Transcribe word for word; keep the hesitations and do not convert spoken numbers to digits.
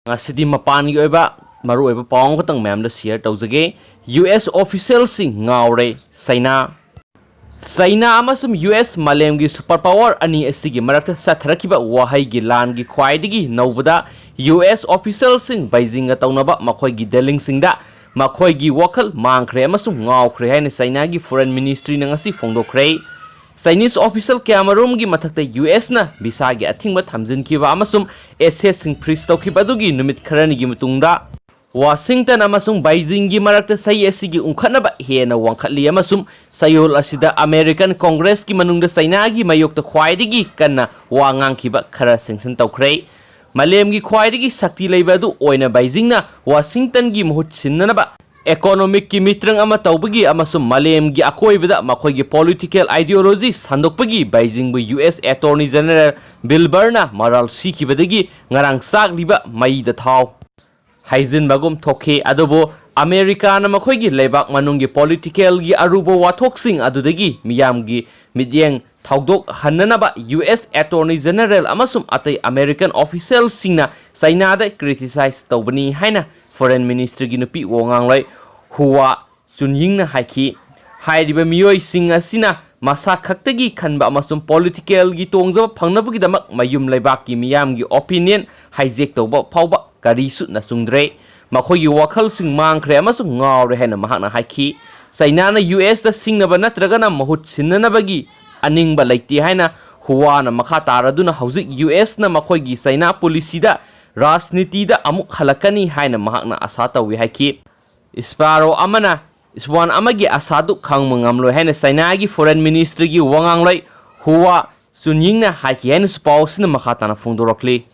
ꯉꯁꯤꯗꯤ ꯃꯄꯥꯟꯒꯤ ꯑꯣꯏꯕ ꯃꯔꯨꯑꯣꯏꯕ ꯄꯥꯎ ꯑꯃꯈꯛꯇꯪ ꯃꯌꯥꯝꯗ share ꯇꯧꯖꯒꯦ꯫ U S officialꯁꯤꯡ ꯉꯥꯎꯔꯦ꯫ ꯆꯩꯅꯥ꯫ ꯆꯩꯅꯥ ꯑꯃꯁꯨꯡ U S ꯃꯥꯂꯦꯝꯒꯤ super power ꯑꯅꯤ ꯑꯁꯤꯒꯤ ꯃꯔꯛꯇ ꯆꯠꯊꯔꯛꯈꯤꯕ ꯋꯥꯍꯩꯒꯤ ꯂꯥꯟꯒꯤ ꯈ꯭ꯋꯥꯏꯗꯒꯤ ꯅꯧꯕꯗ U S officialꯁꯤꯡ ꯕꯩꯖꯤꯡꯒ ꯇꯧꯅꯕ ꯃꯈꯣꯏꯒꯤ dealingꯁꯤꯡꯗ ꯃꯈꯣꯏꯒꯤ ꯋꯥꯈꯜ ꯃꯥꯡꯈ꯭ꯔꯦ ꯑꯃꯁꯨꯡ ꯉꯥꯎꯈ꯭ꯔꯦ ꯍꯥꯏꯅ ꯆꯩꯅꯥꯒꯤ foreign ministryꯅ ꯉꯁꯤ ꯐꯣꯡꯗꯣꯛꯈ꯭ꯔꯦ꯫ Chinese official ꯀꯌꯥꯃꯔꯨꯝꯒꯤ ꯃꯊꯛꯇ U Sꯅ visaꯒꯤ ꯑꯊꯤꯡꯕ ꯊꯝꯖꯤꯟꯈꯤꯕ ꯑꯃꯁꯨꯡ assetꯁꯤꯡ freeze ꯇꯧꯈꯤꯕ ꯑꯗꯨꯒꯤ ꯅꯨꯃꯤꯠ ꯈꯔꯅꯤꯒꯤ ꯃꯇꯨꯡꯗ Washington ꯑꯃꯁꯨꯡ ꯕꯩꯖꯤꯡꯒꯤ ꯃꯔꯛꯇ ꯆꯍꯤ ꯑꯁꯤꯒꯤ ꯎꯪꯈꯠꯅꯕ ꯍꯦꯟꯅ ꯋꯥꯡꯈꯠꯂꯤ ꯑꯃꯁꯨꯡ ꯆꯌꯣꯜ ꯑꯁꯤꯗ American Congressꯀꯤ ꯃꯅꯨꯡꯗ ꯆꯩꯅꯥꯒꯤ ꯃꯥꯌꯣꯛꯇ ꯈ꯭ꯋꯥꯏꯗꯒꯤ ꯀꯟꯅ ꯋꯥ ꯉꯥꯡꯈꯤꯕ ꯈꯔ sanction ꯇꯧꯈ꯭ꯔꯦ꯫ ꯃꯥꯂꯦꯝꯒꯤ ꯈ꯭ꯋꯥꯏꯗꯒꯤ ꯁꯛꯇꯤ ꯂꯩꯕ ꯑꯗꯨ ꯑꯣꯏꯅ ꯕꯩꯖꯤꯡꯅ Washingtonꯒꯤ ꯃꯍꯨꯠ ꯁꯤꯟꯅꯅꯕ economicꯀꯤ ꯃꯤꯇ꯭ꯔꯪ ꯑꯃ ꯇꯧꯕꯒꯤ ꯑꯃꯁꯨꯡ ꯃꯥꯂꯦꯝꯒꯤ ꯑꯀꯣꯏꯕꯗ ꯃꯈꯣꯏꯒꯤ political ideology ꯁꯟꯗꯣꯛꯄꯒꯤ ꯕꯩꯖꯤꯡꯕꯨ U S Attorney General Bill Barrꯅ ꯃꯔꯥꯜ ꯁꯤꯈꯤꯕꯗꯒꯤ ꯉꯔꯥꯡ ꯆꯥꯛꯂꯤꯕ ꯃꯩꯗ ꯊꯥꯎ ꯍꯩꯖꯤꯟꯕꯒꯨꯝ ꯊꯣꯛꯈꯤ꯫ ꯑꯗꯨꯕꯨ Americaꯅ ꯃꯈꯣꯏꯒꯤ ꯂꯩꯕꯥꯛ ꯃꯅꯨꯡꯒꯤ politicalꯒꯤ ꯑꯔꯨꯕ ꯋꯥꯊꯣꯛꯁꯤꯡ ꯑꯗꯨꯗꯒꯤ ꯃꯤꯌꯥꯝꯒꯤ ꯃꯤꯠꯌꯦꯡ ꯊꯧꯗꯣꯛꯍꯟꯅꯅꯕ U S Attorney General ꯑꯃꯁꯨꯡ ꯑꯇꯩ American officialꯁꯤꯡꯅ ꯆꯩꯅꯥꯗ criticize ꯇꯧꯕꯅꯤ ꯍꯥꯏꯅ foreign ministryꯒꯤ ꯅꯨꯄꯤ ꯋꯥ ꯉꯥꯡꯂꯣꯏ ꯍꯨꯋꯥ ꯆꯨꯟꯌꯤꯡꯅ ꯍꯥꯏꯈꯤ꯫ ꯍꯥꯏꯔꯤꯕ ꯃꯤꯑꯣꯏꯁꯤꯡ ꯑꯁꯤꯅ ꯃꯁꯥ ꯈꯛꯇꯒꯤ ꯈꯟꯕ ꯑꯃꯁꯨꯡ politicalꯒꯤ ꯇꯣꯡꯖꯕ ꯐꯪꯅꯕꯒꯤꯗꯃꯛ ꯃꯌꯨꯝ ꯂꯩꯕꯥꯛꯀꯤ ꯃꯤꯌꯥꯝꯒꯤ opinion hijack ꯇꯧꯕ ꯐꯥꯎꯕ ꯀꯔꯤꯁꯨ ꯅꯆꯨꯡꯗ꯭ꯔꯦ꯫ ꯃꯈꯣꯏꯒꯤ ꯋꯥꯈꯜꯁꯤꯡ ꯃꯥꯡꯈ꯭ꯔꯦ ꯑꯃꯁꯨꯡ ꯉꯥꯎꯔꯦ ꯍꯥꯏꯅ ꯃꯍꯥꯛꯅ ꯍꯥꯏꯈꯤ꯫ ꯆꯩꯅꯥꯅ U Sꯇ ꯁꯤꯡꯅꯕ ꯅꯠꯇ꯭ꯔꯒꯅ ꯃꯍꯨꯠ ꯁꯤꯟꯅꯅꯕꯒꯤ ꯑꯅꯤꯡꯕ ꯂꯩꯇꯦ ꯍꯥꯏꯅ ꯍꯨꯋꯥꯅ ꯃꯈꯥ ꯇꯥꯔꯗꯨꯅ ꯍꯧꯖꯤꯛ U Sꯅ ꯃꯈꯣꯏꯒꯤ ꯆꯩꯅꯥ policyꯗ ꯔꯥꯖꯅꯤꯇꯤꯗ ꯑꯃꯨꯛ ꯍꯜꯂꯛꯀꯅꯤ ꯍꯥꯏꯅ ꯃꯍꯥꯛꯅ ꯑꯥꯁꯥ ꯇꯧꯏ ꯍꯥꯏꯈꯤ꯫ Sparrow ꯑꯃꯅ ꯁ꯭ꯋꯥꯟ ꯑꯃꯒꯤ ꯑꯥꯁꯥꯗꯨ ꯈꯪꯕ ꯉꯝꯂꯣꯏ ꯍꯥꯏꯅ ꯆꯩꯅꯥꯒꯤ foreign ministryꯒꯤ ꯋꯥꯉꯥꯡꯂꯣꯏ ꯍꯨꯋꯥ ꯆꯨꯟꯌꯤꯡꯅ ꯍꯥꯏꯈꯤ ꯍꯥꯏꯅꯁꯨ ꯄꯥꯎ ꯑꯁꯤꯅ ꯃꯈꯥ ꯇꯥꯅ ꯐꯣꯡꯗꯣꯔꯛꯂꯤ꯫